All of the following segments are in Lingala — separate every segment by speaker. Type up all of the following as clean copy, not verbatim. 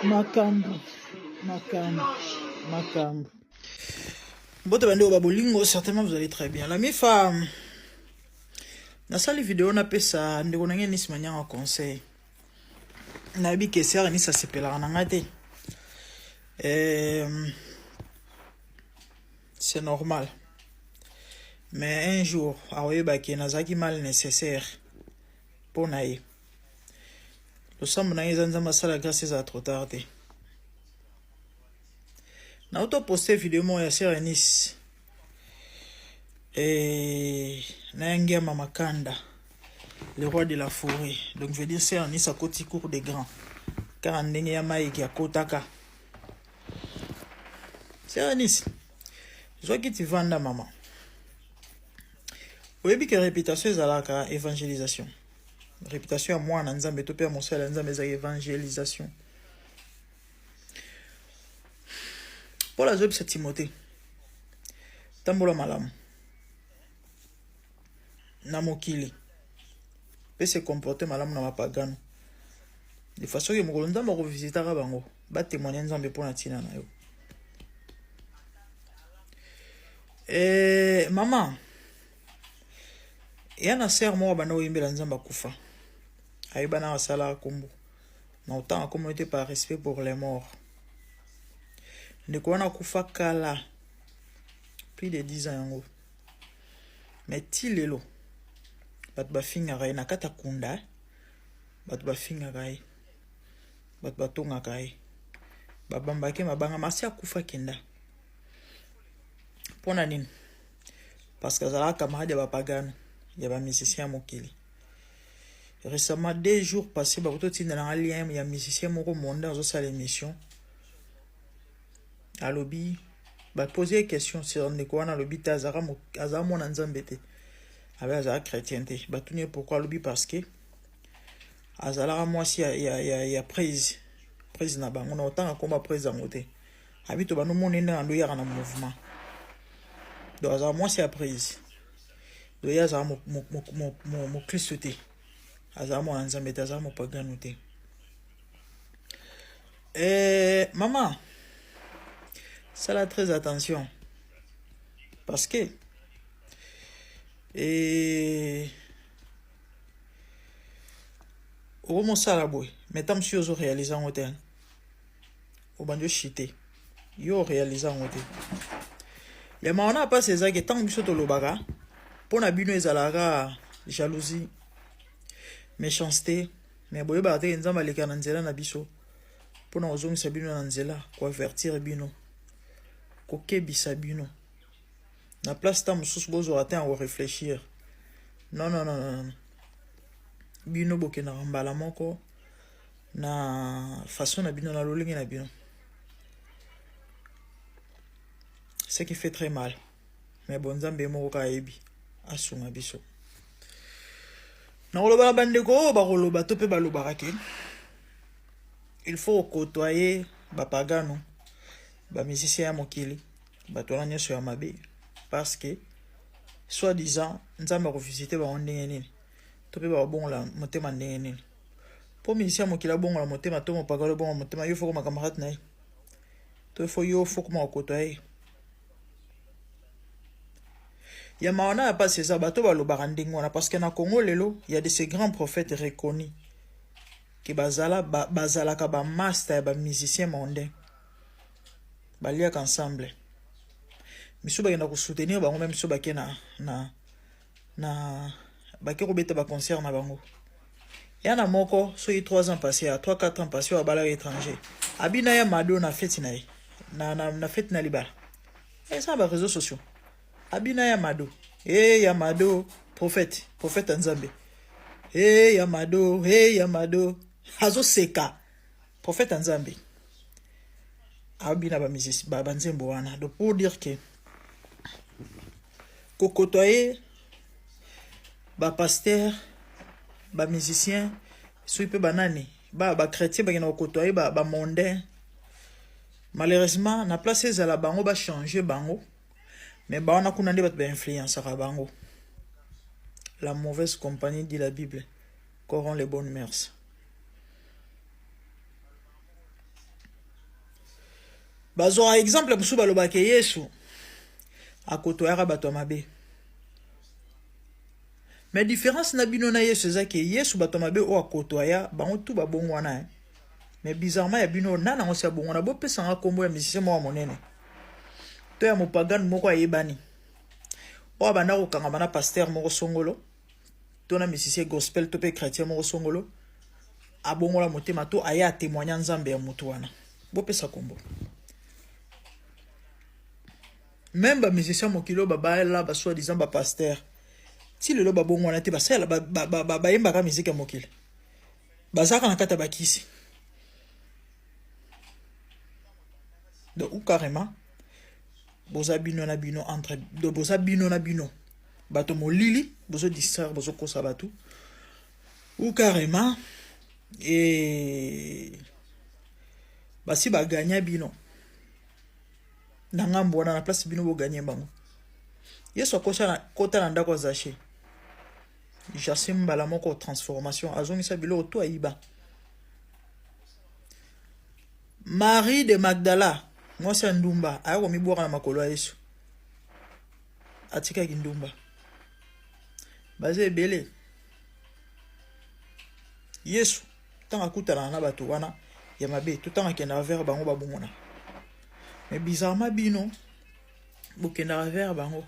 Speaker 1: Makambo, makambo, makambo. Mbote bandeko ba bolingo, certainement vous allez très bien. La mifa nasali video napesa ndeko na ngai Nisi Manyanga conseil. Nayebi ke sœur Nisi asepelaka na ngai te. Euh, c'est normal. Mais un jour akoyeba ke nazalaki mal nécessaire mpo na ye. Losambo na ye eza Nzambe asala grâce ezala trop tard te. Nauto poste video moko ya sœur Eunice et na ya Ngiama Makanda, le roi de la forêt. Donc je veux dire sœur Eunice akoti cours de grand kaka ndenge ya Mike akotaka. Sœur Eunice, zwa kiti vanda mama. Oyebi ke réputation ezalaka évangélisation. Réputation ya mwana Nzambe to pe ya mosali ya Nzambe ezalaka évangélisation. Paul azobisa Timothée, tambola malamu na mokili mpe se comporter malamu na bapagano de façon ke mokolo Nzambe akovisitaka bango batémoigne Nzambe mpo na ntina na yo. Eh, mama ya na sœur moko banda koyembela Nzambe akufa ayebana asalaka kombo na otanga kombo te par respect pour les morts. Ndeko wana akufa kala plus de 10 ans yango, mais ti lelo bato bafingaka ye na kati ya kunda, bato bafingaka ye, bato batongaka ye, babambaki ye mabanga, masi akufa kenda. Mpo na nini? Parce que azalaka camarade ya bapagano, ya bamusicien ya mokili. Récemment, 2 jours passés, bakoto tinda na lien ya musicien moko monde azosala émission, alobi bapose question sur ndeko wana, alobi te azalaka mwana Nzambe te, abe azalaka chrétien te. Batuni ye pourquoi, alobi parce que azalaka mwasi ya prise na bango na otanga komba prise yango te, abi to bando mona ndenge ando yaka na mouvement. Donc azalaka mwasi ya prise, donc ye azalaka mokristo te, azalaka mwana Nzambe te, azalaka mopagano te. Mama, sala très attention parce que okomosala boye, mais ta mosusu ozoréalise yango te, obandi oshite yo oréalise yango te. Ya mawa na mpasi ezalaki ntango biso tolobaka mpo na bino ezalaka jalousie, méchanceté, mais boyebaka te Nzambe aleka na nzela na biso mpona kozongisa bino na nzela, koavertir bino, kokebisa bino na place ta mosusu bozwaka te ya koréfléchir. Non, non, non, non, bino bokendaka mbala moko na façon na bino, na lolenge na bino, ce qui fait très mal. Mais bon, Nzambe moko kaka ayebi asunga biso. Nakoloba na bandeko oyo bakoloba to mpe balobaka ke il faut kokotoye bapagano, bamusicien ya mokili, bato wana nyonso ya mabe, parce que Soit disant Nzambe ako visiter bango ndenge nini to pe bakobongola motema ndenge nini? Po musicien ya mokili abongola motema to mopagano abongola motema, yo faut koma camarade na ye to faut yo faut koma kokotoa ye. Ya mawa na ya pasi eza bato balobaka ndenge wana parce que na Congo lelo ya de ces grands prophètes reconnus ke bazala ba, bazalaka ba master ya ba musiciens mondains baliaka ensemble misu bakenda kosoutenir bango meme so bake na, na, na bake kobeta baconcert na bango ya na moko soki 3 ans passé ya 3 4 ans passé oyo abalaka étranger abina ya mado na feti na ye na, na, na feti na libala eza na bareseau sociaux abina ya mado e hey, ya mado prophète prophète ya nzambe e hey, ya mado e hey, ya mado azoseka prophète ya nzambe abina ba musicien ba banzembo wana donc pour dire que kokotoye ba pasteur ba musicien soki mpe banani ba ba chrétien bakenda kokotoye ba, ba mondain malheureusement na place ezala bango ba changer bango mais bawana kuna nde bato bainfluençaka bango. La mauvaise compagnie, dit la Bible, corrompt les bonnes mœurs. Bazwaka exemple mosusu, balobaka Yesu akotoyaka bato ya mabe. Mais différence na bino na Yesu eza ke Yesu bato ya mabe oyo akotoya bango tu babongwana, eh. Mais bizarrement ya bino nani yango si abongwana? Bopesanga nkombo ya musicien moko ya monene to ya mopagane moko ayebani oyo abanda kokangama na pasteur moko songolo to na musicien gospel to mpe chrétien moko songolo, abongola motema to aye atémoigna Nzambe ya motu wana. Bopesa kombo. Même bamusicien mokili oyo babala ba soi-disant bapasteur, ti lelo babongwana te. Basala bayembaka musique ya mokili, bazalaka na kati ya bakisi. Donc ou carrément boza bino na bino entre donc boza bino na bino bato molili, bozodistraire, bozokosa bato, ou carrément e basi baganya bino na ngambo wana na place bino boganye bango. Yesu akota kota na ndako ya Zache Jace, mbala moko transformation, azongisa biloko to ayiba. Marie de Magdala, mwasi ya ndumba, aya komibwaka na makolo ya Yesu, atikaki ndumba. Baza ebele. Yesu ntango akutanaka na bato wana ya mabe to ntango akendaka vers bango, babongona. Mais bizarrement bino bokendaka vers bango,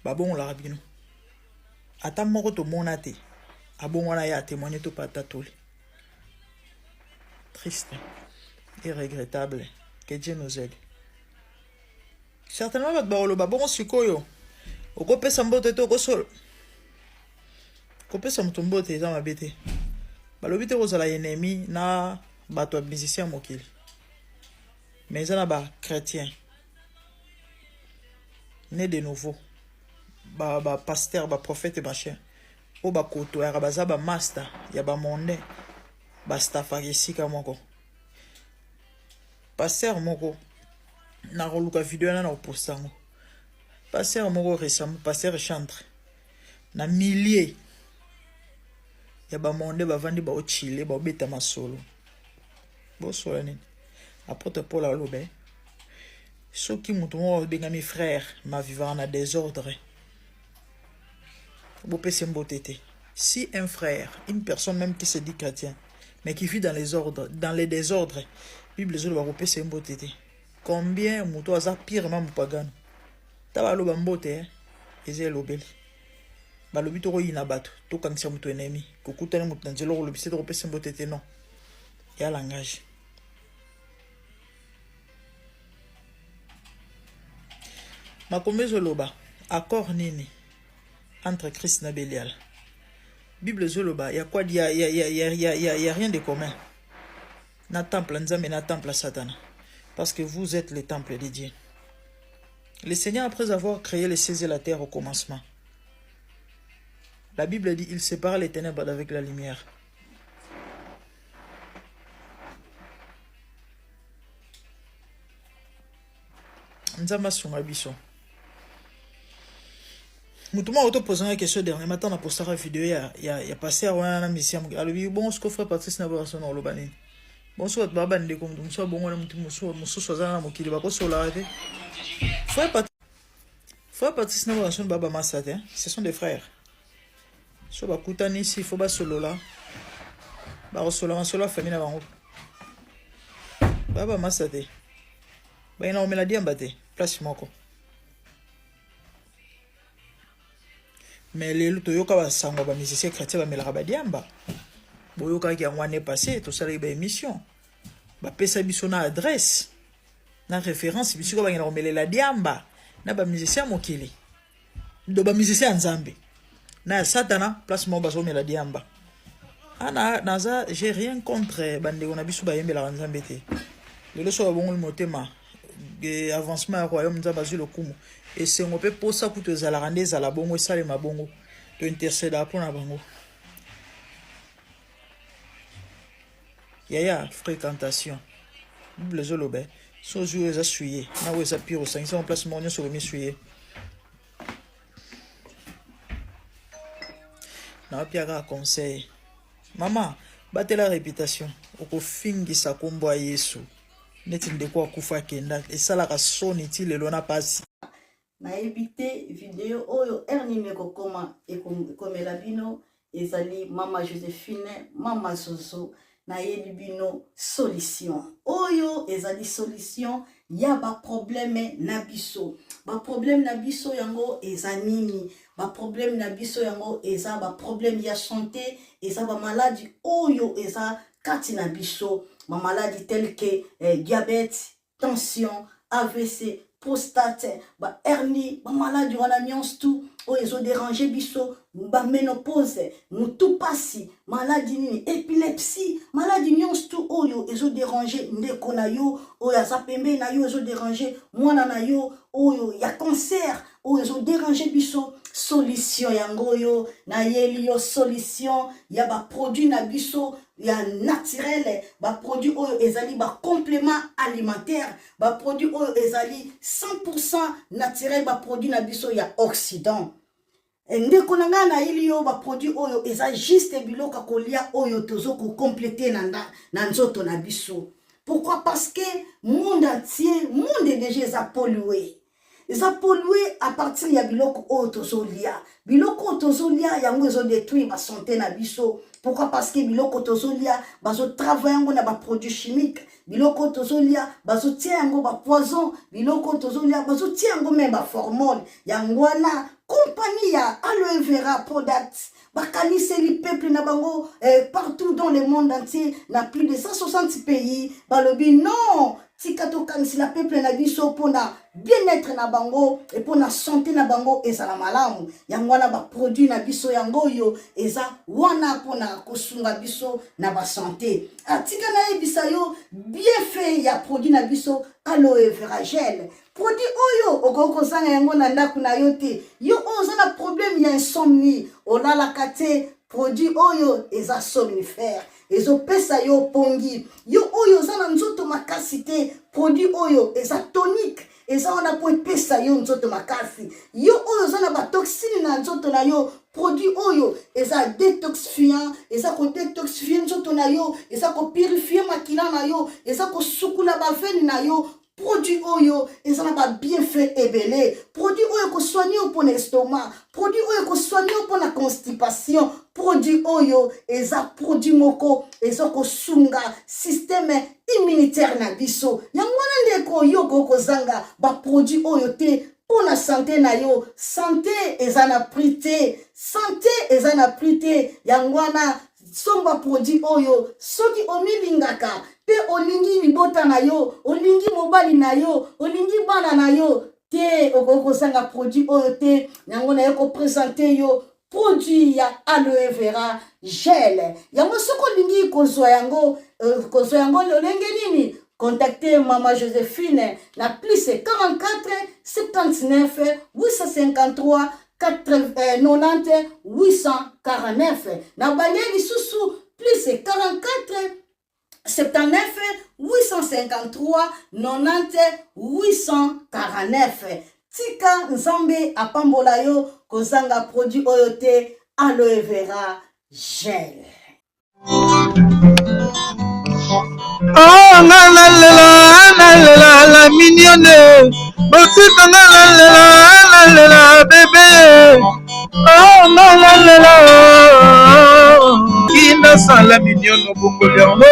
Speaker 1: babongolaka bino. Ata moko tomona te abongwana ye atémoigne to mpe atatoli. Triste et regrettable. Que Dieu nous aide. Certainement bato bakoloba bongo sikoyo okopesa mbote te, okosolo kopesa moto mbote eza mabe te. Balobi te kozala ennemi na bato ya musicien mokili, mais eza na bachrétien né de nouveau, bapasteur, ba baprophète, machin, oyo bakotoyaka baza bamaster ya bamondain, bastafaka esika moko. Pasteur moko, nakoluka video wana na koposta yango, pasteur moko récemment, pasteur chantre, na millier ya bamonde bavandi, baochile, baobeta masolo. Bosola nini? Apôtre Paul aloba soki moto moko abengami frère mavivaka na désordre, bopesa mbote te. Si un frère, une personne même qui se dit chrétien mais qui vit dans les ordres, dans les désordres, Bible ezoloba kopesa mbote te. Combien moto aza pirement mopagano ta baloba mbote eza elobeli. Balobi tokoyina bato, tokangisa moto ennemi, kokutani moto na nzela, okolobisa te, kopesa mbote te. Non, ya langage. Makombo ezoloba accord nini entre Christ na Belial? Bible ezoloba ya quoi? Ya, ya, ya, ya, ya, ya, ya rien de commun na temple Nzambe na temple ya Satana, parce que vous êtes le temple de Dieu. Le Seigneur, après avoir créé les cieux et la terre au commencement, la Bible dit, il sépare les ténèbres avec la lumière. Nzambe asunga biso. Moto moko topoza nga question dernièrement ntango napostaka video ya, ya, ya pasteur wana na musicien moke alobi bongo siko frère Patrice na Werrason na oloba nini? Bongo soki bato baa bandeko moto mosusu abongwana moto mosusu aza na mokili bakosolaka te. Frère Patrice Frère Patrice na Werrason ba bamasa te, ce sont des frères. So bakutani si faut basolola. Bakosolola masolo ya famille na bango. Ba bamasa te. Bayina komela diamba te, place moko. Mais lelo toyoka basango ba musicien chrétien bamelaka badiamba. Boyokaki yango année passée, tosalaki ba émission. Bapesa biso na adresse na référence bisika bakenda komelela diamba na ba musicien mokili. Do ba musicien ya Nzambe na ya Satana place moko bazomela diamba. Ana naza j'ai rien contre bandeko na biso bayembelaka Nzambe te. Lelo so babongoli motema avancement ya royaume Nzambe azwi lokumu. Esengo mpe posa kutu ezalaka nde ezala bongo esalema bongo. To interceda mpo na bango. Yaya fréquentation. Bible ezoloba so ozwi oyo eza suye na oyo eza pire osangisi yango place moko nyonso okomi suye. Nawapia kaka conseil. Mama, batela reputation. Okofingisa kombo ya Yesu. Neti ndeko akufa akenda esalaka soni ti lelo na pasi.
Speaker 2: Nayebi te video oyo heure nini ekokoma ekomela bino ezali mama Josephine mama Zozo nayeli bino solution oyo ezali solution ya ba problème na biso ba problème na biso yango eza nini ba problème na biso yango eza ba problème ya santé eza ba maladi oyo eza kati na biso ba maladi tel que eh, diabète tension avc prostate ba hernie ba maladi wana nyonso tu oyo ezo déranger biso ba ménopause mutu pasi maladi nini epilepsie maladi nyonso tu oyo ezo déranger ndeko na yo oyo aza pembeni na yo ezo déranger mwana na yo oyo ya cancer oyo ezo déranger biso solution yango oyo nayeli yo solution ya ba produit na biso ya naturel ba produit oyo ezali ba complément alimentaire ba produit oyo ezali 100% naturel ba produit na biso ya occident eh, ndeko na ngai nayeli yo ba produit oyo eza juste biloko ya kolia oyo tozo kocomplete na, na nzoto na biso pourquoi parce que monde entier monde déjà eza pollué eza pollué à partir ya biloko oyo tozolia biloko oyo tozolia yango ezodétruire basante na biso pourquoi parce que biloko tozolia bazotravaille yango na baproduit chimique biloko oyo tozolia bazotia yango bapoison biloko oyo tozolia bazotia yango meme baformole yango wana kompani ya aloe vera product bakaniseli peuple na bango eh, partout dans le monde entier na plus de 160 pays balobi non tika tokanisela peuple na biso mpona bien-être na bango e mpona sante na bango ezala malamu yango wana baproduit na biso yango oyo eza wana mpona kosunga biso na basante atika ah, nayebisa yo bienfait ya produit na biso aloe vera gel Produit oyo okoki kozanga yango na ndako na yo te. Yo oyo oza na problème ya insomnie, olalaka te, produit oyo eza somnifère, ezopesa yo pongi. Yo oyo oza na nzoto makasi te, produit oyo eza tonique, eza wana mpo epesa yo nzoto makasi. Yo oyo oza na batoxine na nzoto na yo, produit oyo eza detoxifiant, eza kodetoxifie nzoto na yo, eza kopurifie makila na yo, eza kosukula bavene na yo. Produit oyo eza na ba bienfait ebele. Produit oyo ekosoigne yo mpo na estomac. Produit oyo ekosoigne yo mpo na constipation. Produit oyo eza produit moko eza kosunga système immunitaire na biso. Yango wana ndeko yo okoki kozanga ba produit oyo te mpo na sante na yo. Sante eza na prix te. Sante eza na prix te. Yango wana somba produit oyo soki omilingaka mpe olingi libota na yo, olingi mobali na yo, olingi bana na yo te, okoki kozanga produit oyo te. Yango naye kopresente yo produit ya aloe vera gel. Yango soki olingi kozwa yango, euh, kozwa yango lolenge nini? Contactez Mama Josephine na plus 44 79 853 90 849 na bande lisusu plus 44 79 853 90 849. Tika Nzambe apambola yo, kozanga produit oyo te, aloe vera gel.
Speaker 3: Oh, nga nalela nalela la mignonne, botika nga nalela nalela bebe. Oh, nga nalela kinasala mignonne, obongoli yango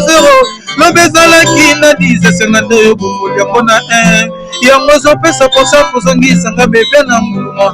Speaker 3: zero, lobi ezalaki na 10, esenga nde obongoli yango na 1, yango ezopesa mposa kozongisa nga bebe na nguluma.